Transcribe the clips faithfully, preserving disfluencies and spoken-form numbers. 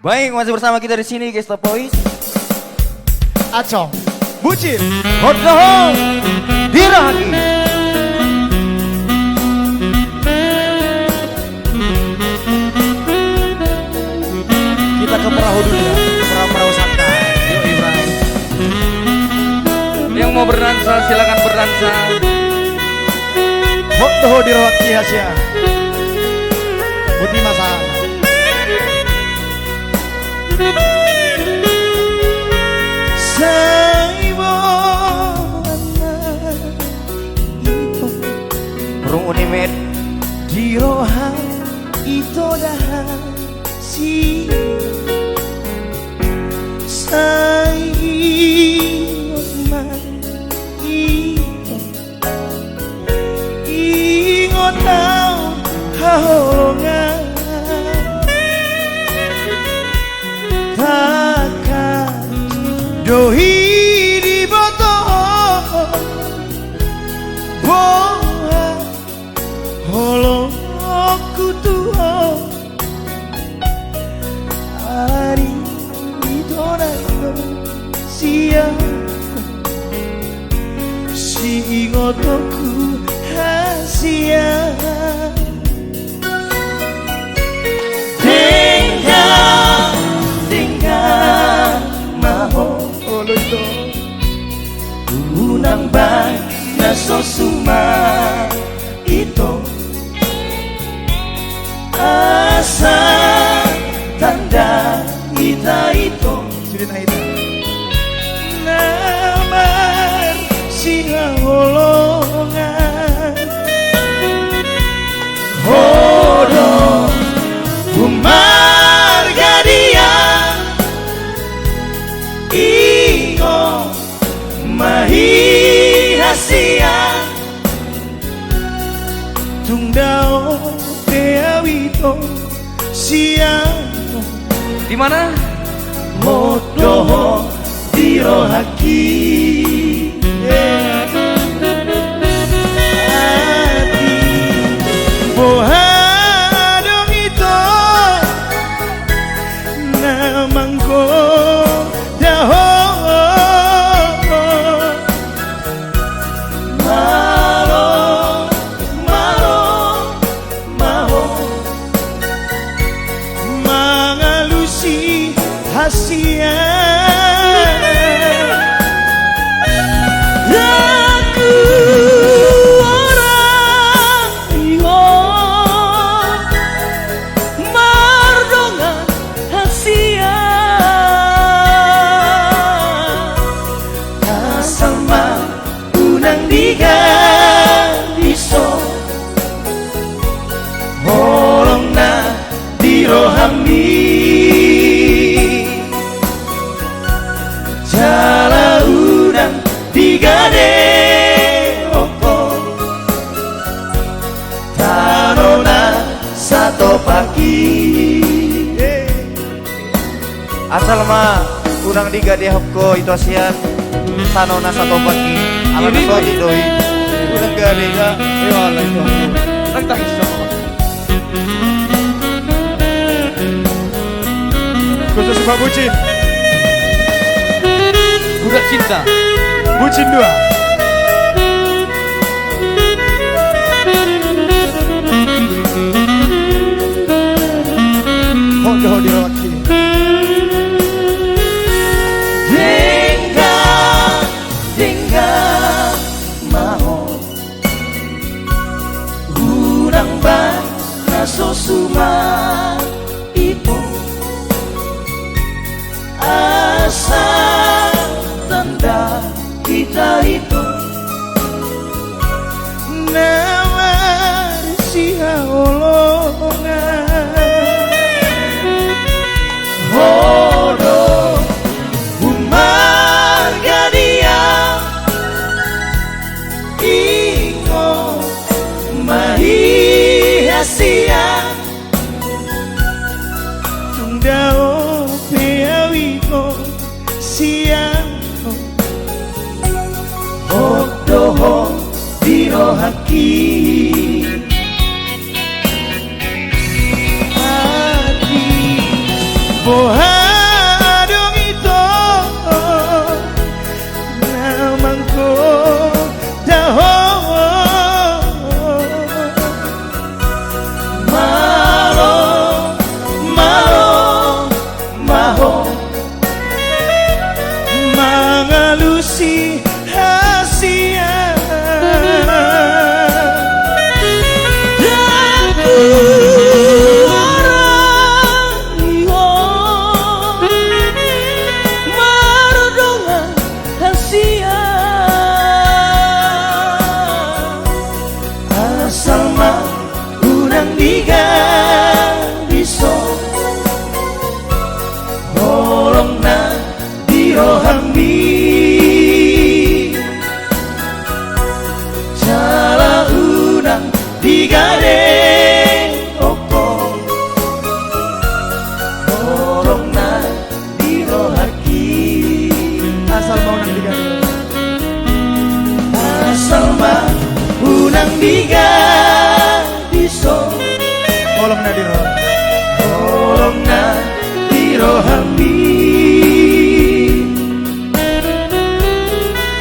Baik, masih bersama kita di sini, Gesta Boys. Acong. Bucin. Hot dohot. Dirahaki. Kita ke perahu dulu ya, ke perahu-perahu santai. Yuk, Ibrahim. Yang mau berdansa, silakan berdansa. Hot dohot dirahaki hasia. Buti masa. Sai boha ma ito. Rung unimet. Di roha ito da hasi. Sai ingot ma ito. Ingot au haholongan. Tangkas do i diboto boha holongku tu ho. Ari i do na ingot sian ho. Siingotonku hasia. Denggan, denggan ma ho. Olo ito. Unang bang na so suman ito. Asa tanda hita ito. Sudah na hita. Na marsihaholongan. Ho do humarga dia. Ingot ma i hasia. Tung dao pe au ito sian ho. Di mana? Hot do ho di rohangki. Ati boha adong ito na manggoda ho. Malo, malo ma ho mangalusi hasia. Ragu ora i ho mardongan hasia. Asal ma unang digadis ho holong na di rohami. Jala unang digadehon ho tano na satopak i. Asal ma unang digadehon ho ito sian tano na satopak i. Alana sotik do i. Unang gade da. Io, ala ito. Nang tahis sama. Khusus buat bucin. Budak cinta. Bucin dua. Hot dohot dirahaki. Denggan, denggan ma ho. Unang bang na so suman ito. Asa tanda hita ito na marsihaholongan. Ho do humarga dia. Ingot ma i hasia. Tung dao pe au ito sian ho. Hot do ho di rohangki. Ati, bo Adong ito na mangkondahon. Malo, malo, ma ho mangalusi hasian. Dang huarangi ho mardongan hasian. Asal ma unang digadis ho holong na di rohami. Jala unang digadehon ho holong na di rohangki. Asal ma unang digadehon. Asal ma unang digadis ho holong na di roha. Holong na di rohami.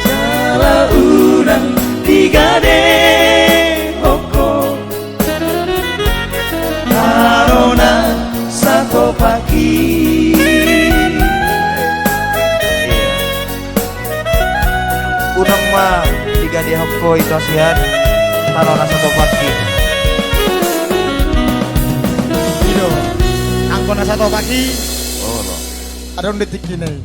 Jala unang digadehon ho tano na satopakki. Unang ma digadehon ho ito hasian tano na satopakki. I do, anggo na satopakki. Olo. Adong di tingkina i.